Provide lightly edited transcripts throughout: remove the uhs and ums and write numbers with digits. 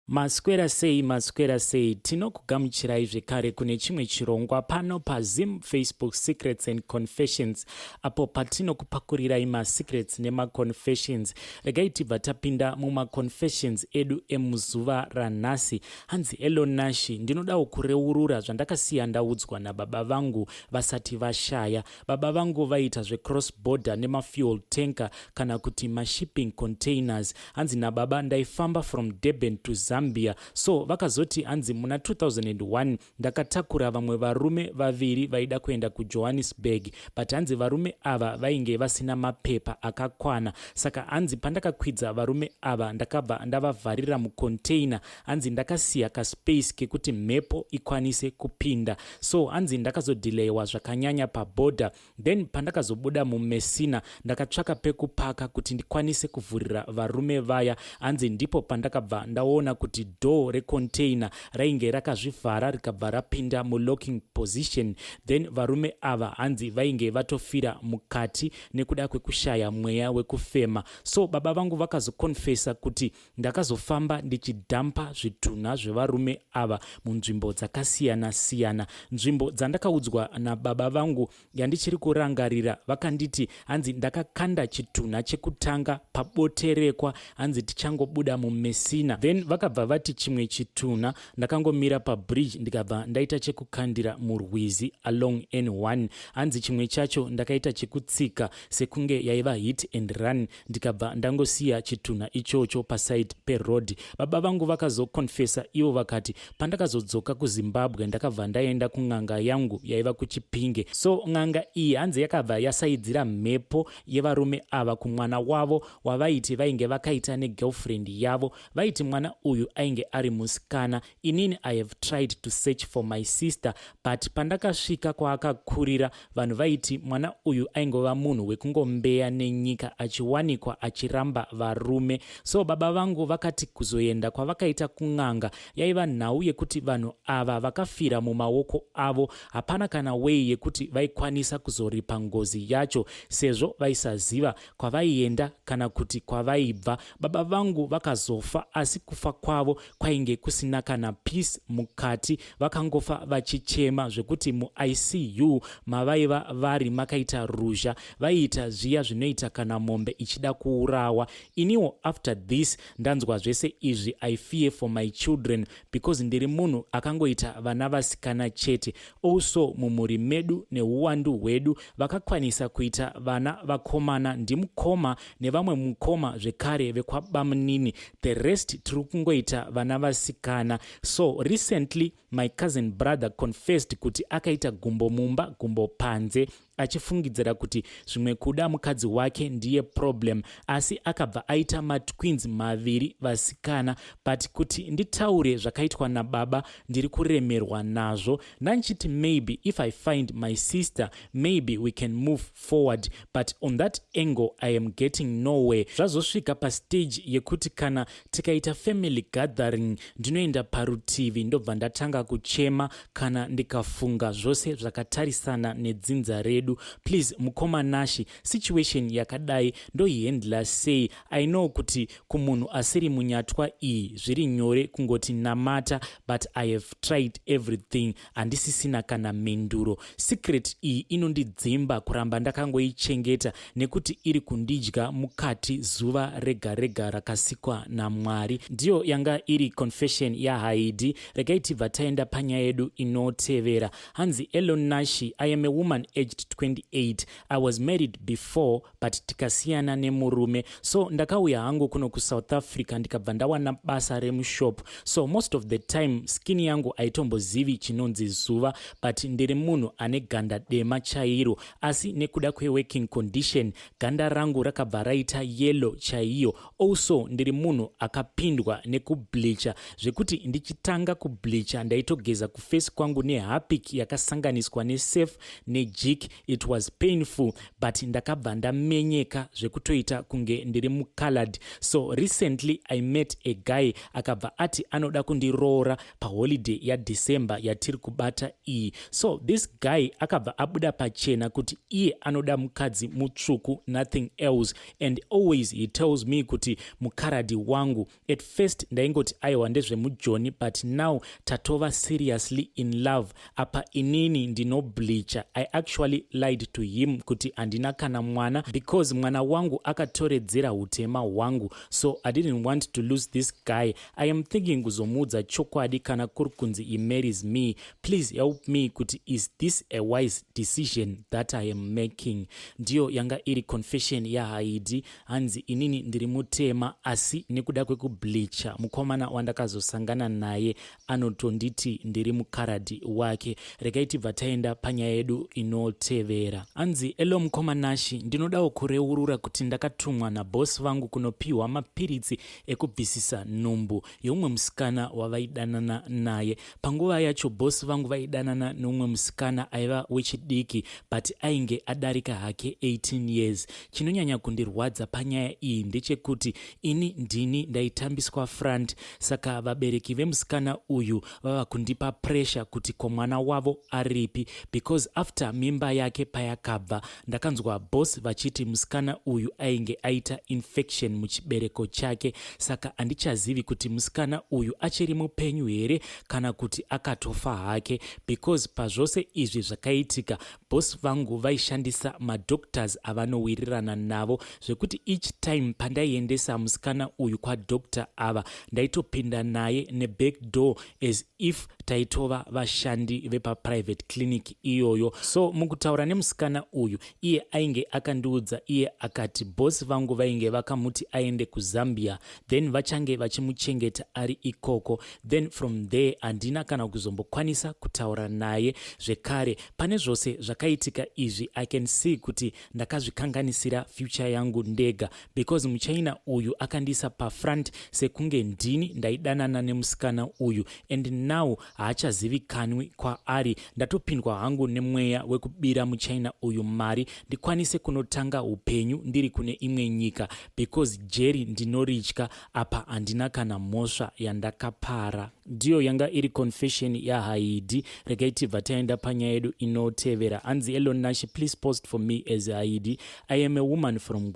Maswera sei, maswera sei? Tinokugamuchirai zvekare kune chimwe chirongwa pano paZim Facebook Secrets and Confessions, apo patinokupakurirai masecrets nemaconfessions. Regai tibva tapinda mumaconfessions edu emuzuva ranhasi. Hanzi, "Hello Nashi, ndinodawo kureurura zvandakasiya ndaudzwa nababa vangu vasati vashaya. Baba vangu vaita zvecross border nemafuel tanker kana kuti mashipping containers. Hanzi nababa ndaifamba from Durban to Zambia. So vakazoti, hanzi muna 2001 ndakatakura vamwe varume vaviri vaida kuenda kuJohannesburg, but hanzi varume ava vainge vasina mapepa akakwana. Saka hanzi pandakakwidza varume ava, ndakabva ndavavharira mucontainer. Hanzi ndakasiya kaspace kekuti mhepo ikwanise kupinda. So hanzi ndakazodhileyiwa zvakanyanya pabhodha. Then pandakazobuda muMessina, ndakatsvaka pekupaka kuti ndikwanise kuvhurira varume vaya. Hanzi ndipo pandakabva ndaona kuti door recontainer rainge rakazvivhara, rikabva rapinda mulocking position. Then varume ava hanzi vainge vatofira mukati nekuda kwekushaya mweya wekufema. So baba vangu vakazokonfesa kuti ndakazofamba ndichidhampa zvitunha zvevarume ava munzvimbo dzakasiyana-siyana. Nzvimbo dzandakaudzwa nababa vangu yandichiri kurangarira, vakanditi hanzi ndakakanda chitunha chekutanga paBoterekwa, hanzi tichangobuda muMessina. Then vakabva vati chimwe chitunha ndakangomira pabridge, ndikabva ndaita chekukandira murwizi along N1. Hanzi chimwe chacho ndakaita chekutsika sekunge yaiva hit and run, ndikabva ndangosiya chitunha ichocho paside peroad. Baba vangu vakazokonfesa ivo vakati pandakazodzoka kuZimbabwe, ndakabva ndaenda kun'anga yangu yaiva kuChipinge. So n'anga iyi hanzi yakabva yasaidzira mhepo yevarume ava kumwana wavo wavaiti vainge vakaita negirlfriend yavo. Vaiti mwana uyu ainge ari musikana. Inini I have tried to search for my sister, but pandakasvika kwaakakurira, vanhu vaiti mwana uyu aingova munhu wekungombeya nenyika, achiwanikwa achiramba varume. So baba vangu vakati kuzoenda kwavakaita kun'anga yaiva nhau yekuti vanhu ava vakafira mumaoko avo. Hapana kana way yekuti vaikwanisa kuzoripa ngozi yacho, sezvo vaisaziva kwavaienda kana kuti kwavaibva. Baba vangu vakazofa, asi kufa kwavo kwainge kusina kana peace mukati. Vakangofa vachichema zvekuti muICU mavaiva vari makaita ruzha, vaiita zviya zvinoita kana mombe ichida kuurawa. Iniwo after this ndanzwa zvese izvi, I fear for my children because ndiri munhu akangoita vana vasikana chete. Also mumhuri medu neuwandu hwedu, vakakwanisa kuita vana vakomana ndimukoma nevamwe mukoma zvekare vekwabamunini. The rest tiri kungoita vana vasikana. So recently my cousin brother confessed kuti akaita gumbo mumba, gumbo panze, achifungidzira kuti zvimwe kuda mukadzi wake ndiye problem, asi akabva aita matwins maviri vasikana. But kuti nditaure zvakaitwa nababa, ndiri kuremerwa nazvo. Ndanchiti maybe if I find my sister, maybe we can move forward, but on that angle I am getting nowhere. Zvazosvika pastage yekuti kana tikaita family gathering, ndinoenda parutivi, ndobva ndatanga kuchema kana ndikafunga zvose zvakatarisana nedzinza redu. Please mukoma Nashi, situation yakadai ndoihandla sei? I know kuti kumunhu asiri munyatwa iyi zviri nyore kungoti namata, but I have tried everything, handisisina kana mhinduro. Secret iyi inondidzimba kuramba ndakangoichengeta nekuti iri kundidya mukati zuva rega rega rakasikwa naMwari." Ndiyo yanga iri confession yaHaidi. Regai tibva taenda panyaya yedu inotevera. Hanzi, "Hello Nashi, I am a woman aged 28. I was married before, but tikasiyana nemurume. So ndakauya hangu kuno kuSouth Africa, ndikabva ndawana basa remushop. So most of the time skin yangu haitombozivi chinonzi zuva, but ndiri munhu ane ganda dema chairo, asi nekuda kweworking condition ganda rangu rakabva raita yellow chaiyo. Also ndiri munhu akapindwa nekubleacha, zvekuti ndichitanga kubleacha ndaitogeza kuface kwangu neHarpic yakasanganiswa neSurf neJik. It was painful, but ndakabva ndamenyeka zvekutoita kunge ndiri mucolored. So recently I met a guy akabva ati anoda kundiroora paholiday yaDecember yatiri kubata iyi. So this guy akabva abuda pachena kuti iye anoda mukadzi mutsvuku, nothing else, and always he tells me kuti mukaradhi wangu. At first ndaingoti aiwa, ndezvemujoni, but now tatova seriously in love. Apa inini ndinobleacha. I actually lied to him kuti handina kana mwana because mwana wangu akatoredzera utema hwangu, so I didn't want to lose this guy. I am thinking kuzomuudza chokwadi kana kuri kunzi he marries me. Please help me kuti is this a wise decision that I am making? Ndiyo yanga iri confession yaHaidi. Hanzi inini ndiri mutema, asi nekuda kwekubleacha, mukomana wandakazosangana naye anotonditi ndiri mukaradhi wake. Regai tibva taenda panyaya yedu inotevera. Hanzi, "Hello mukoma Nashi, ndinodawo kureurura kuti ndakatumwa nabhosi vangu kunopiwa mapiritsi ekubvisisa nhumbu yeumwe musikana wavaidanana naye. Panguva yacho bhosi vangu vaidanana neumwe musikana aiva wechidiki, but ainge adarika hake 18 years. Chinonyanya kundirwadza panyaya iyi ndechekuti ini ndini ndaitambiswa front, saka vabereki vemusikana uyu vava kundipa pressure kuti ko mwana wavo aripi, because after mimba yake payakabva, ndakanzwa boss vachiti musikana uyu ainge aita infection muchibereko chake. Saka handichazivi kuti musikana uyu achiri mupenyu here kana kuti akatofa hake, because pazvose izvi zvakaitika, boss vangu vaishandisa madoctors avanowirirana navo, zvekuti each time pandaiendesa musikana uyu kwadoctor ava, ndaitopinda naye neback door as if taitova vashandi vepaprivate clinic iyoyo. So mukutaura nemusikana uyu, iye ainge akandiudza, iye akati bosi vangu vainge vakamuti aende kuZambia, then vachange vachimuchengeta ari ikoko. Then from there handina kana kuzombokwanisa kutaura naye zvekare. Pane zvose zvakaitika izvi, I can see kuti ndakazvikanganisira future yangu ndega, because muchina uyu akandiisa pafront sekunge ndini ndaidanana nemusikana uyu, and now haachazivikanwi kwaari. Ndatopindwa hangu nemweya wekubira muchina uyu mari, ndikwanise kunotanga upenyu ndiri kune imwe nyika, because jeri ndinoritya. Apa handina kana mhosva yandakapara." Ndiyo yanga iri confession yaHaidi. Regai tibva taenda panyaya yedu inotevera. Hanzi, "Hello Nash, please post for me as Haidi. I am a woman from.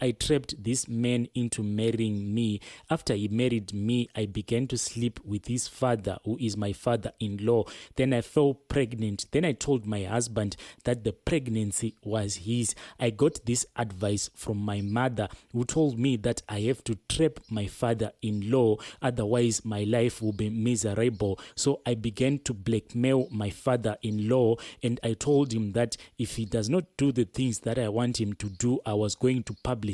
I trapped this man into marrying me. After he married me, I began to sleep with his father, who is my father in law. Then I fell pregnant. Then I told my husband that the pregnancy was his. I got this advice from my mother, who told me that I have to trap my father in law, otherwise, my life will be miserable. So I began to blackmail my father in law, and I told him that if he does not do the things that I want him to do, I was going to publicize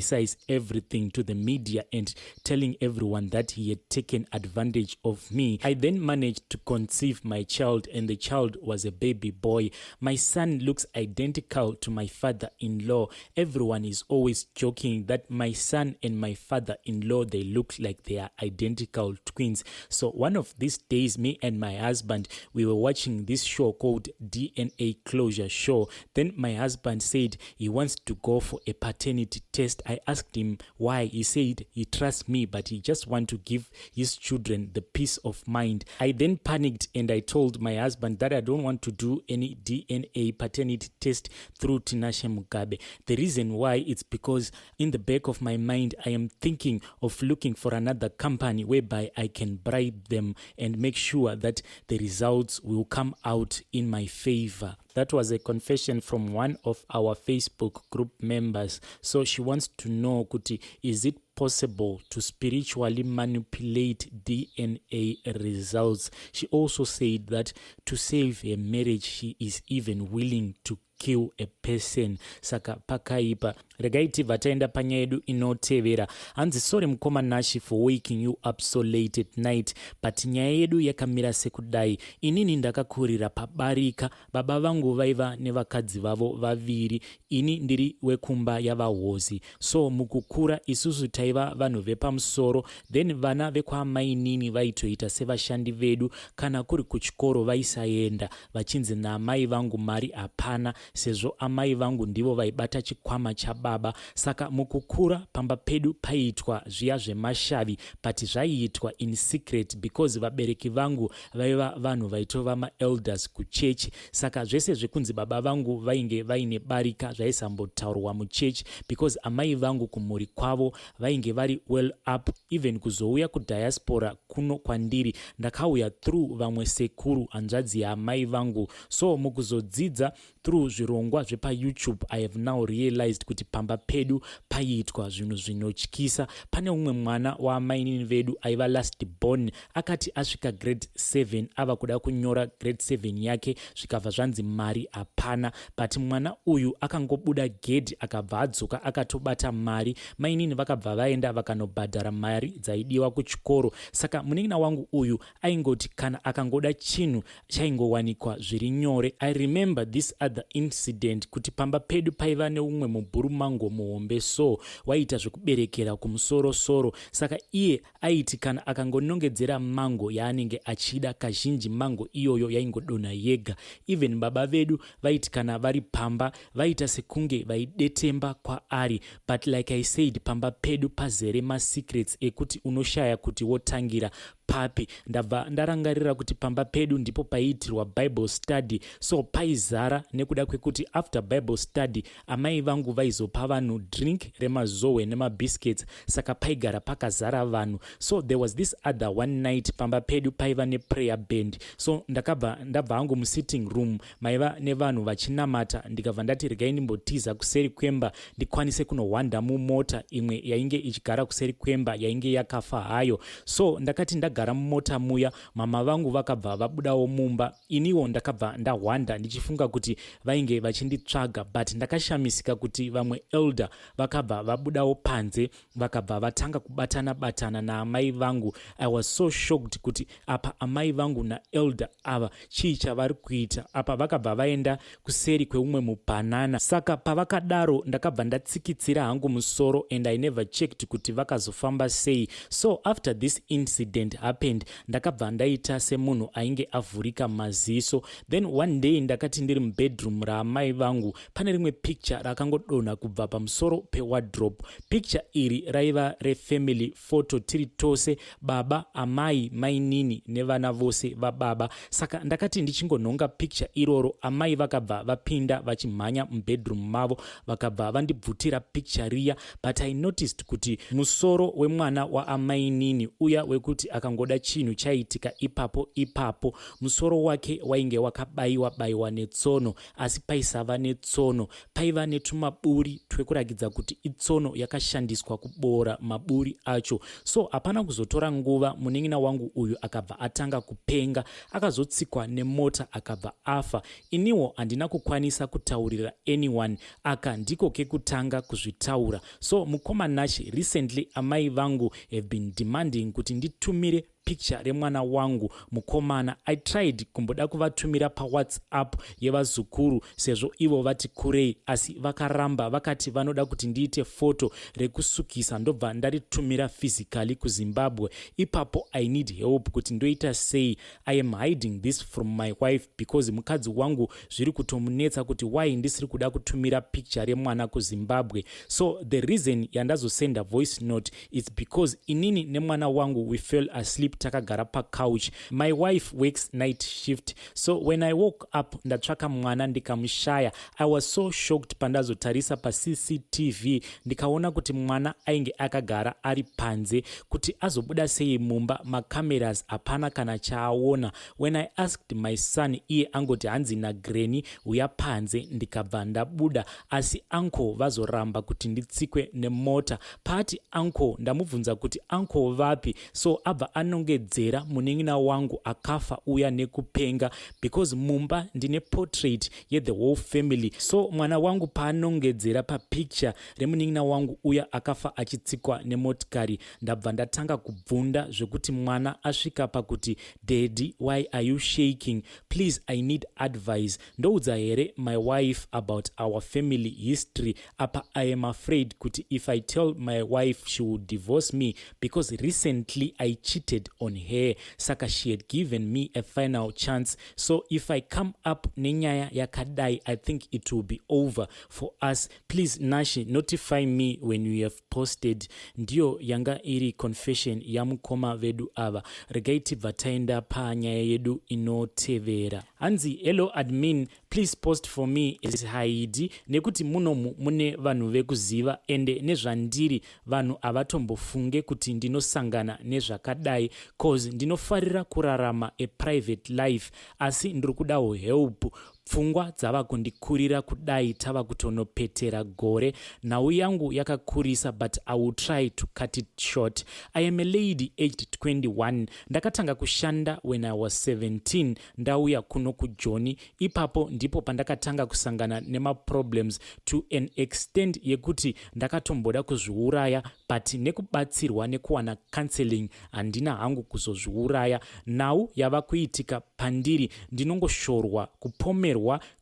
everything to the media and telling everyone that he had taken advantage of me. I then managed to conceive my child, and the child was a baby boy. My son looks identical to my father in law. Everyone is always joking that my son and my father in law, they look like they are identical twins. So one of these days, me and my husband, we were watching this show called DNA Closure Show. Then my husband said he wants to go for a paternity test. I asked him why. He said he trusts me, but he just want to give his children the peace of mind. I then panicked and I told my husband that I don't want to do any DNA paternity test through Tinashe Mugabe. The reason why, it's because in the back of my mind, I am thinking of looking for another company whereby I can bribe them and make sure that the results will come out in my favor." That was a confession from one of our Facebook group members. So she wants to know kuti is it possible to spiritually manipulate DNA results? She also said that to save her marriage, she is even willing to kill a person. Saka pakaipa. Regai tibva taenda panyaya yedu inotevera. Hanzi, "Sorry mukoma Nashi for waking you up so late at night, but nyaya yedu yakamira sekudai. Inini ndakakurira pabarika. Baba vangu vaiva nevakadzi vavo vaviri, ini ndiri wekumba yavahozi. So mukukura isusu taiva vanhu vepamusoro, then vana vekwaamainini vaitoita sevashandi vedu. Kana kuri kuchikoro vaisaenda, vachinzi naamai vangu mari hapana." sezvo amai vangu ndivo vaibata chikwama chababa. Saka mukukura pamba pedu paiitwa zviya zvemashavi, but zvaiitwa in secret because vabereki vangu vaiva vanhu vaitova maelders kuchechi. Saka zvese zvekunzi baba vangu vainge vaine barika zvaisambotaurwa muchechi, because amai vangu kumhuri kwavo vainge vari well up. Even kuzouya kudiaspora kuno kwandiri, ndakauya through vamwe sekuru, hanzvadzi yaamai vangu. So mukuzodzidza through zvirongwa zvepaYouTube, I have now realized kuti pamba pedu paiitwa zvinhu zvinotyisa. Pane umwe mwana waamainini vedu aiva last born. Akati asvika grade 7, ava kuda kunyora grade 7 yake, zvikabva zvanzi mari hapana. But mwana uyu akangobuda gedhi, akabva adzoka akatobata mari. Mainini vakabva vaenda vakanobhadhara mari dzaidiwa kuchikoro. Saka munin'ina wangu uyu aingoti kana akangoda chinhu, chaingowanikwa zviri nyore. I remember this other incident, kuti pamba pedu paiva neumwe mubhurumango muhombe, so waiita zvekuberekera kumusorosoro. Saka iye aiti kana akangonongedzera mango yaanenge achida, kazhinji mango iyoyo yaingodonha yega. Even baba vedu vaiti kana vari pamba, vaita sekunge vaidetemba kwaari. But like I said, pamba pedu pazere masecrets ekuti unoshaya kuti wotangira papi. Ndabva ndarangarira kuti pamba pedu ndipo paiitirwa Bible study, so paizara nekuda kwekuti after Bible study amai vangu vaizopa vanhu drink remazowe nemabiscuits, saka paigara pakazara vanhu. So there was this other one night, pamba pedu paiva neprayer band. So ndakabva ndabva hangu musitting room maiva nevanhu vachinamata, ndikabva ndati regai ndimbotiza kuseri kwemba ndikwanise kunohwanda mumota imwe yainge ichigara kuseri kwemba, yainge yakafa hayo. So ndakati ndagara mumota muya, mama vangu vakabva vabudawo mumba. Iniwo ndakabva ndahwanda ndichifunga kuti vainge vachinditsvaga, but ndakashamisika kuti vamwe elder vakabva vabudawo panze, vakabva vatanga kubatana batana naamai vangu. I was so shocked kuti apa amai vangu naelder ava chii chavari kuita apa? Vakabva vaenda kuseri kweumwe mubhanana. Saka pavakadaro, ndakabva ndatsikitsira hangu musoro and I never checked kuti vakazofamba sei. So after this incident happened, ndakabva ndaita semunhu ainge avhurika maziso. Then one day ndakati ndiri mubedroom raamai vangu, pane rimwe picture rakangodonha kubva pamusoro pewardrobe. Picture iri raiva refamily photo, tiri tose, baba, amai, mainini nevana vose vababa. Saka ndakati ndichingonhonga picture iroro, amai vakabva vapinda vachimhanya mubedroom mavo, vakabva vandibvutira picture riya. But I noticed kuti musoro wemwana waamainini uya wekuti akangoda chinhu chaitika ipapo ipapo, musoro wake wainge wakabayiwa bayiwa netsono, asi paisava netsono, paiva netumaburi twekurakidza kuti itsono yakashandiswa kuboora maburi acho. So hapana kuzotora nguva, munin'ina wangu uyu akabva atanga kupenga, akazotsikwa nemota, akabva afa. Iniwo handina kukwanisa kutaurira anyone. Aka ndiko kekutanga kuzvitaura. So mukoma Nashi, recently amai vangu have been demanding kuti nditumire picture remwana wangu mukomana. I tried kumboda kuvatumira paWhatsApp yevazukuru, sezvo ivo vati kurei, asi vakaramba. Vakati vanoda kuti ndiite foto rekusukisa, ndobva ndaritumira physically kuZimbabwe. Ipapo I need help kuti ndoita sei. I am hiding this from my wife because mukadzi wangu zviri kutomunetsa kuti why ndisiri kuda kutumira picture remwana kuZimbabwe. So the reason yandazosenda voice note is because inini nemwana wangu, we fell asleep takagara pacouch. My wife works night shift, so when I woke up, ndatsvaka mwana ndikamushaya. I was so shocked pandazotarisa paCCTV, ndikaona kuti mwana ainge akagara ari panze. Kuti azobuda sei mumba, macameras hapana kana chaaona. When I asked my son, iye angoti hanzi nagranny, "Uya panze." Ndikabva ndabuda, asi uncle vazoramba kuti nditsikwe nemota. Paati uncle, ndamubvunza kuti uncle vapi, so abva anongedzera munin'ina wangu akafa uya nekupenga, because mumba ndine portrait yethe whole family. So mwana wangu paanongedzera papicture remunin'ina wangu uya akafa achitsikwa nemotikari, ndabva ndatanga kubvunda zvekuti mwana asvika pakuti, "Daddy, why are you shaking?" Please, I need advice. Ndoudza here my wife about our family history? Apa I am afraid kuti if I tell my wife, she will divorce me, because recently I cheated. on her. Saka she had given me a final chance. So if I come up nenyaya yakadai, I think it will be over for us. Please, Nashi, notify me when you have posted. Ndiyo yanga iri confession yamukoma vedu ava. Regai tibva taenda panyaya yedu inotevera. Hanzi, "Hello admin, please post for me as Haidi, nekuti munomu mune vanhu vekuziva ende nezvandiri. Vanhu havatombofunge kuti ndinosangana nezvakadai, cause ndinofarira kurarama a private life, asi ndiri kudawo help. Pfungwa dzava kundikurira kudai, tava kutonopetera gore. Nhau yangu yakakurisa, but I will try to cut it short. I am a lady aged 21. Ndakatanga kushanda when I was 17. Ndauya kuno kuJoni, ipapo ndipo pandakatanga kusangana nemaproblems to an extent yekuti ndakatomboda kuzviuraya, but nekubatsirwa nekuwana counseling handina hangu kuzozviuraya. Nhau yava kuitika pandiri, ndinongoshorwa, kupomerwa.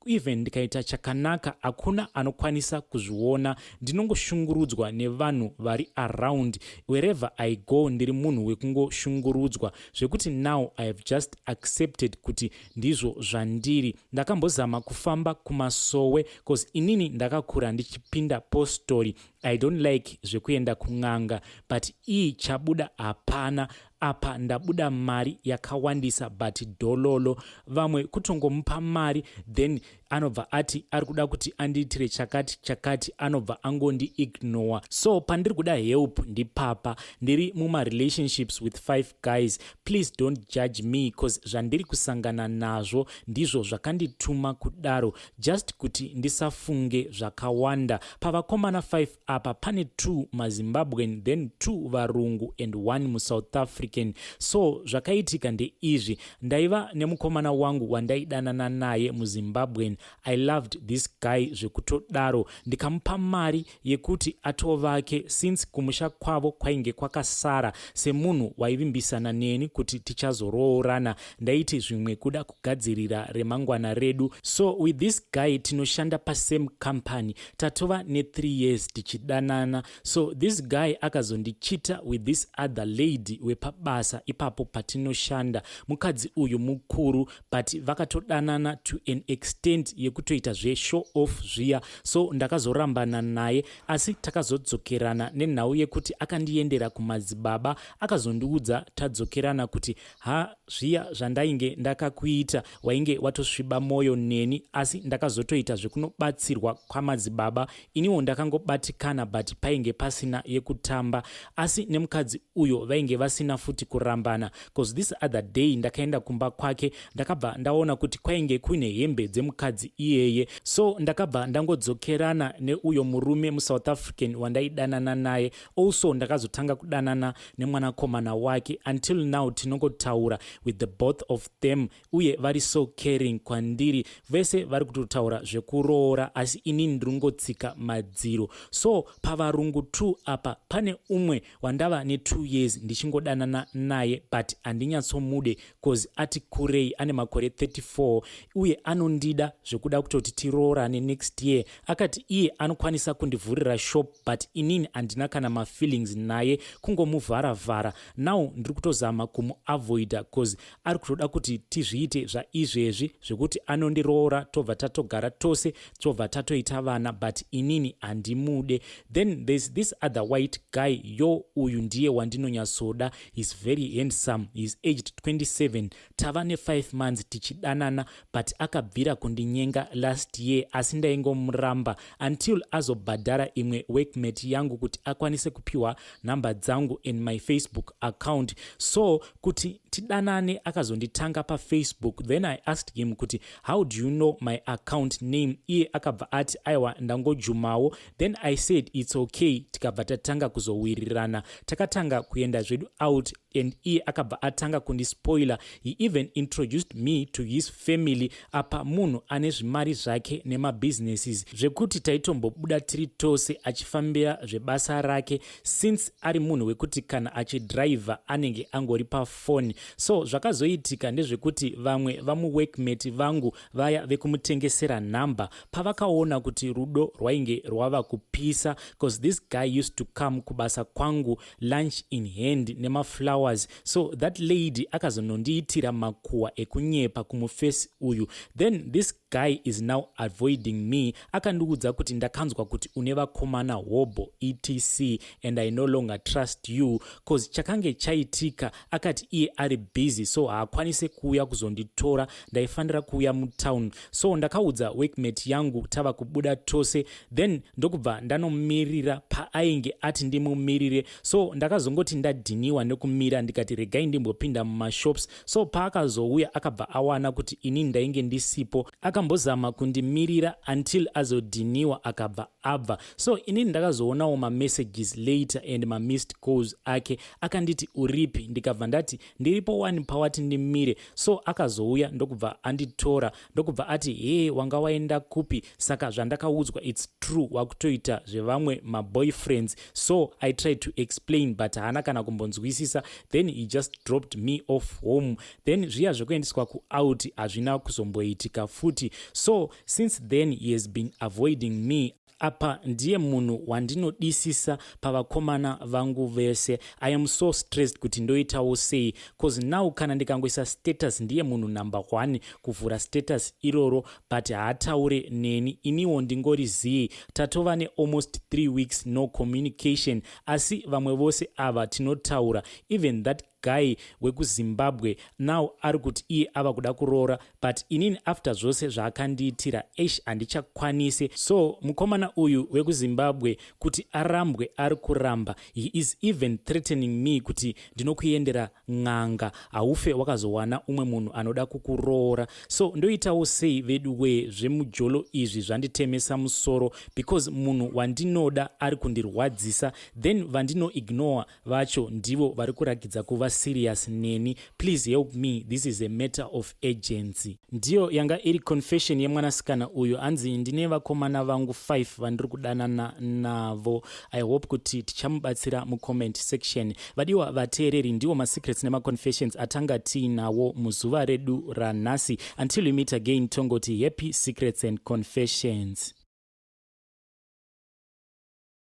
Even ndikaita chakanaka, hakuna anokwanisa kuzviona. Ndinongoshungurudzwa nevanhu vari around. Wherever I go, ndiri munhu wekungoshungurudzwa, zvekuti now I have just accepted kuti ndizvo zvandiri. Ndakambozama kufamba kumasowe, cause inini ndakakura ndichipinda postori. I don't like zvekuenda kun'anga, but ii chabuda hapana apa. Ndabuda mari yakawandisa, but dhololo. Vamwe kutongomupa mari, then anobva ati ari kuda kuti andiitire chakati chakati, anobva angondiignore. So pandiri kuda help ndipapa. Ndiri mumarelationships with five guys. Please don't judge me, cause zvandiri kusangana nazvo ndizvo zvakandituma kudaro, just kuti ndisafunge zvakawanda. Pavakomana 5 apa pane 2 maZimbabwean, then 2 varungu and 1 muSouth African. So zvakaitika ndeizvi: ndaiva nemukomana wangu wandaidanana naye, muZimbabwean. I loved this guy zvekutodaro. Ndikamupa mari yekuti atovake, since kumusha kwavo kwainge kwakasara. Semunhu waivimbisana neni kuti tichazoroorana, ndaiti zvimwe kuda kugadzirira remangwana redu. So with this guy tinoshanda pasame company. Tatova ne3 years tichidanana. So this guy akazondichita with this other lady wepabasa ipapo patinoshanda. Mukadzi uyu mukuru, but vakatodanana to an extent yekutoita zveshow off zviya. So ndakazorambana naye, asi takazodzokerana nenhau yekuti akandiendera kumadzibaba. Akazondiudza tadzokerana kuti, 'Ha, zviya zvandainge ndakakuita, wainge watosviba mwoyo neni, asi ndakazotoita zvekunobatsirwa kwamadzibaba. Iniwo ndakangobatikana, but painge pasina yekutamba.' Asi nemukadzi uyo vainge vasina futi kurambana, cause this other day ndakaenda kumba kwake, ndakabva ndaona kuti kwainge kuine hembe dzemukadzi iyeye. So ndakabva ndangodzokerana neuyo murume muSouth African wandaidanana naye. Also ndakazotanga kudanana nemwanakomana wake. Until now tinongotaura with the both of them, uye vari so caring kwandiri. Vese vari kutotaura zvekuroora, asi inini ndiri kungotsika madziro. So pavarungu 2 apa pane umwe wandava ne2 years ndichingodanana naye, but handinyatsomude cause ati kurei, ane makore 34, uye anondida zvekuda kutoti tiroorane next year. Akati iye anokwanisa kundivhurira shop, but inini handina kana mafeelings naye, kungomuvharavhara. Now ndiri kutozama kumuavoida, cause ari kutoda kuti tizviite zvaizvezvi, zvekuti anondiroora, tobva tatogara tose, tobva tatoita vana, but inini handimude. Then there's this other white guy. Yo, uyu ndiye wandinonyatsoda. He's very handsome. He's aged 27. Tava ne5 months tichidanana, but akabvira kundinyenga last year, asi ndaingomuramba until azobhadhara imwe workmate yangu kuti akwanise kupiwa nhamba dzangu and my Facebook account, so kuti tidanane. Akazonditanga paFacebook. Then I asked him kuti, 'How do you know my account name?' Iye akabva ati, 'Aiwa, ndangojumawo.' Then I said it's okay. Tikabva tatanga kuzowirirana. Takatanga kuenda zvedu out, and iye akabva atanga kundispoiler. He even introduced me to his family. Apa munhu ane zvimari zvake nemabusinesses, zvekuti taitombobuda tiri tose achifambira zvebasa rake, since ari munhu wekuti kana achidhiraivha anenge angori pafoni. So zvakazoitika ndezvekuti vamwe vamuworkmate vangu vaya vekumutengesera nhamba, pavakaona kuti rudo rwainge rwava kupisa, cause this guy used to come kubasa kwangu lunch in hand nemaflowers. hours. So that lady akazonondiitira makuhwa ekunyepa kumufesi uyu. Then this guy is now avoiding me. Akandiudza kuti, "Ndakanzwa kuti une vakomana hobho, etc, and I no longer trust you." 'Cause chakange chaitika, akati iye ari busy, so haakwanisi kuuya kuzonditora. Ndaifanira kuuya mutown, so ndakaudza workmate yangu, tava kubuda tose, then ndokubva ndanomirira paainge ati ndimumirire. So ndakazongoti ndadhiniwa nekumira, ndikati regai ndimbopinda mumashops. So paakazouya, akabva awana kuti ini ndainge ndisipo. Akambozama kundimirira until azodhiniwa, akabva abva. So inini ndakazoonawo mamessages later and mamissed calls ake. Akanditi, "Uripi?" Ndikabva ndati, "Ndiripo wani pawati ndimire." So akazouya, ndokubva anditora, ndokubva ati, "He, wanga waenda kupi? Saka zvandakaudzwa, it's true, wakutoita zvevamwe maboyfriends?" So I tried to explain, but haana kana kumbonzwisisa. Then he just dropped me off home. Then zviya zvekuendeswa kuout hazvina kuzomboitika futi. So since then he has been avoiding me. Apa ndiye munhu wandinodisisa pavakomana vangu vese. I am so stressed kuti ndoitawo sei, 'cause now kana ndikangoisa status, ndiye munhu number one kuvhura status iroro, but haataure neni. Iniwo ndingori zii. Tatova nealmost 3 weeks no communication, asi vamwe vose ava tinotaura. Even that guy wekuZimbabwe now ari kuti iye ava kuda kuroora, but inini after zvose zvaakandiitira, eish, handichakwanisi. So mukomana uyu wekuZimbabwe, kuti arambwe, ari kuramba. He is even threatening me kuti, "Ndinokuendera n'anga, haufe wakazowana umwe munhu anoda kukuroora." So ndoitawo sei vedu wee? Zvemujolo izvi zvanditemesa musoro, because munhu wandinoda ari kundirwadzisa, then vandinoignore vacho ndivo vari kurakidza kuva serious neni. Please help me, this is a matter of urgency. Ndiyo yanga iri confession yemwanasikana uyu. Hanzi, "Ndine vakomana vangu 5 vandiri kudanana navo." I hope kuti tichamubatsira mucomment section. Vadiwa vateereri, ndiwo masecrets nemaconfessions atanga tiinawo muzuva redu ranhasi. Until we meet again, tongoti happy secrets and confessions.